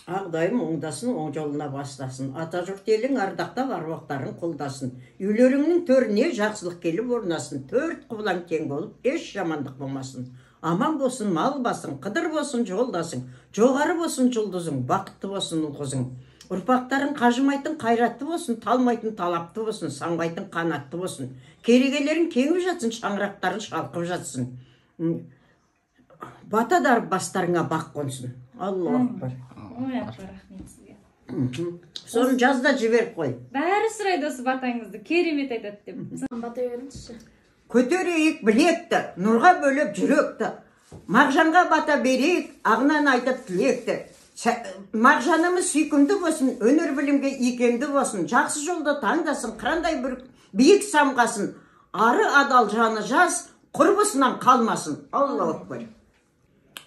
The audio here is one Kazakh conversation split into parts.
Ақ дайым оңдасын, оң жолына бастасын. Ата жұрт елің ардақтап, аруақтарың қолдасын. Үйлеріңнің төріне жақсылық келіп орнасын. Төрт құбылаң тең болып, еш жамандық болмасын. Аман болсын мал басың, қыдыр болсын жолдасың, жоғары болсын жұлдызың, бақытты болсын ұл қызың. Ұрпақтарың қажымайтын қайратты болсын, талмайтын талапты болсын, самғайтын қанатты болсын. Керегелерің кеңіп жатсын, шаңырақтарың шалқып жатсын. Бата дарып бастарыңа бақ қонсын. Аллаху акбар. Ой, апа, рахмет сізге. Соны жаз да жіберіп қой. Бәрі сұрайды осы батаңызды, керемет айтады деп. Бата беріңізші. Көтерейік білекті, нұрға бөлеп жүректі. Мағжанға бата берейік, ағынан айтып тілекті. Мағжанымыз сүйкімді болсын, өнер білімге икемді болсын, жақсы жолды таңдасын, қырандай бір биік самғасын, ары адал жаны жас, құрбысынан қалмасын. Аллаху акбар.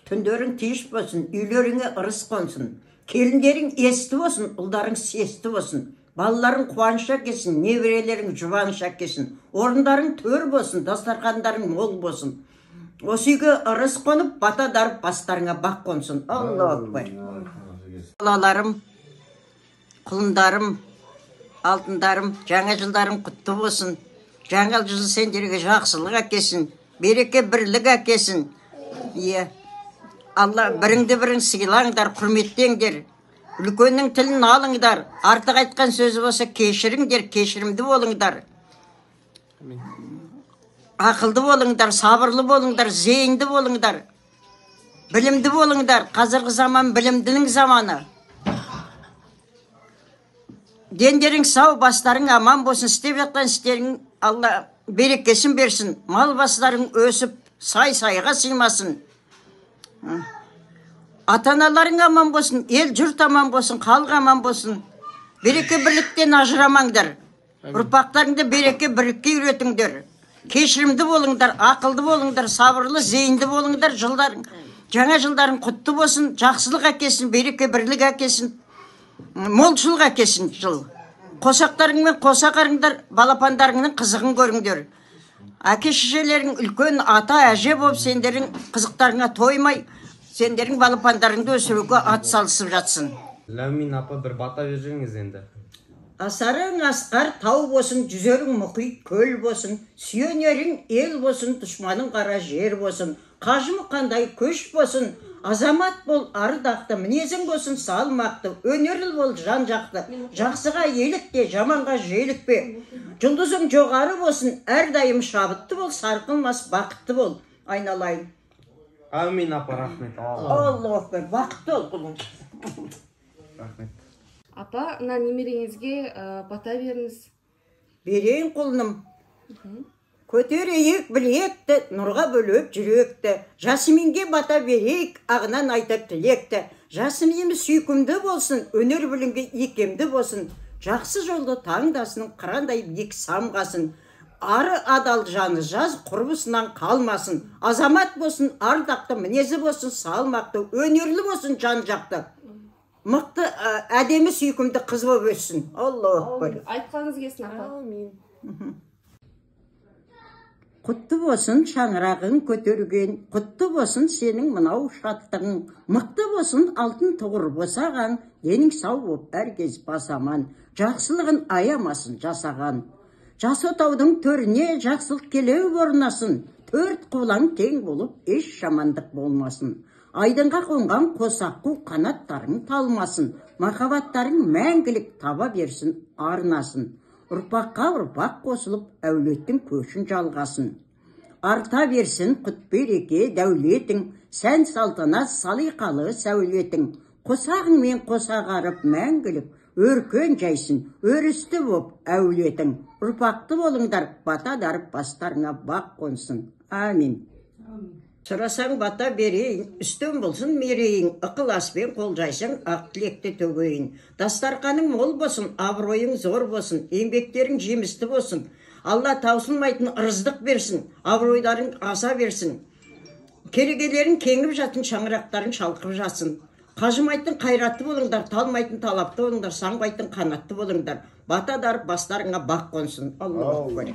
Түндерің тиіш болсын, үйлеріңе ырыс қонсын, келіндерің есті болсын, ұлдарың сесті болсын, балаларың қуаныш әкелсін, немерелерің жұбаныш әкелсін, орындарың төр болсын, дастархандарың мол болсын. Осы үйге ырыс қонып, бата дарып бастарыңа бақ қонсын. Аллаху акбар. Балаларым, құлындарым, алтындарым, жаңа жылдарың құтты болсын. Жаңа жыл сендерге жақсылық әкелсін, береке бірлік әкелсін. Иә. Алла біріңді бірің сыйлаңдар, құрметтеңдер. Үлкеннің тілін алыңдар. Артық айтқан сөзі болса кешіріңдер, кешірімді болыңдар. Ақылды болыңдар, сабырлы болыңдар, зейінді болыңдар. Білімді болыңдар. Қазіргі заман білімдінің заманы. Дендерің сау, бастарың аман болсын, істеп жатқан істерің Алла берекесін берсін. Мал бастарың өсіп, сай-сайға сыймасын. Ата-аналарың аман болсын, ел жұрт аман болсын, халық аман болсын. Береке бірліктен ажырамаңдар. Ұрпақтарыңды береке бірлікке үйретіңдер. Кешірімді болыңдар, ақылды болыңдар, сабырлы, зейінді болыңдар. Жылдарың, жаңа жылдарың құтты болсын, жақсылық әкелсін, береке бірлік әкелсін, молшылық әкелсін жыл. Қосақтарыңмен қоса қарыңдар, балапандарыңның қызығын көріңдер. Әке шешелерің үлкен ата әже болып сендердің қызықтарыңа тоймай, сендердің балапандарыңды өсіруге ат салысып жатсын. Ләумин апа, бір бата беріп жіберіңіз енді. Асарың асқар тау болсын, жүзерің мұхит көл болсын, сүйенерің ел болсын, дұшманың қара жер болсын, қажымұқандай көш болсын, азамат бол ардақты, мінезің болсын салмақты, өнерлі бол жан жақты, жақсыға елікте, жаманға желікпе. Жұлдызың жоғары болсын, әрдайым шабытты бол, сарқылмас бақытты бол, айналайын. Әумин апа, рахмет. Аллаху акбар, бақытты бол құлым. Рахмет. Апа, мына немереңізге бата беріңіз. Берейін құлыным. Көтерейік білекті, нұрға бөлеп жүректі. Жасминге бата берейік, ағынан айтып тілекті. Жасминіміз сүйкімді болсын, өнер білімге икемді болсын. Жақсы жолды таңдасын, қырандай биік самғасын. Ары адал жаны жаз, құрбысынан қалмасын. Азамат болсын, ардақты, мінезі болсын, салмақты, өнерлі болсын, жан жақты. Мықты, әдемі сүйкімді қыз болып өссін. Аллаху акбар. Айтқаныңыз келсін, апа. Әумин. Құтты болсын шаңырағың көтерген, құтты болсын сенің мынау шаттығың, мықты болсын алтын тұғыр босаған, денің сау болып әркез бас аман, жақсылығын аямасын жасаған. Жас отаудың төріне жақсылық келеу орнасын, төрт құлаң тең болып еш жамандық болмасын. Айдынға қонған қосаққу қанаттарың талмасын, махаббаттарың мәңгілік таба берсін арнасын. Ұрпаққа ұрпақ қосылып, әулеттің көшін жалғасын. Арта берсін құт береке дәулетің, сән салтанат салиқалы сәулетің. Қосағыңмен қосағарып мәңгілік, өркен жайсын, өрісті боп әулетің. Ұрпақты болыңдар, бата дарып бастарыңа бақ қонсын. Амин. Сұрасаң бата берейін, үстем болсын мерейін, ықыласпен қол жайсаң ақ тілекті төгейін. Дастарқаның мол болсын, абыройың зор болсын, еңбектерің жемісті болсын. Алла таусылмайтын ырыздық берсін, абыройларың аса берсін. Керегелерің кеңіп жатын, шаңырақтарың шалқып жатсын. Қажымайтын қайратты болыңдар, талмайтын талапты болыңдар, самғайтын қанатты болыңдар. Бата дарып бастарыңа бақ қонсын. Аллаху акбар.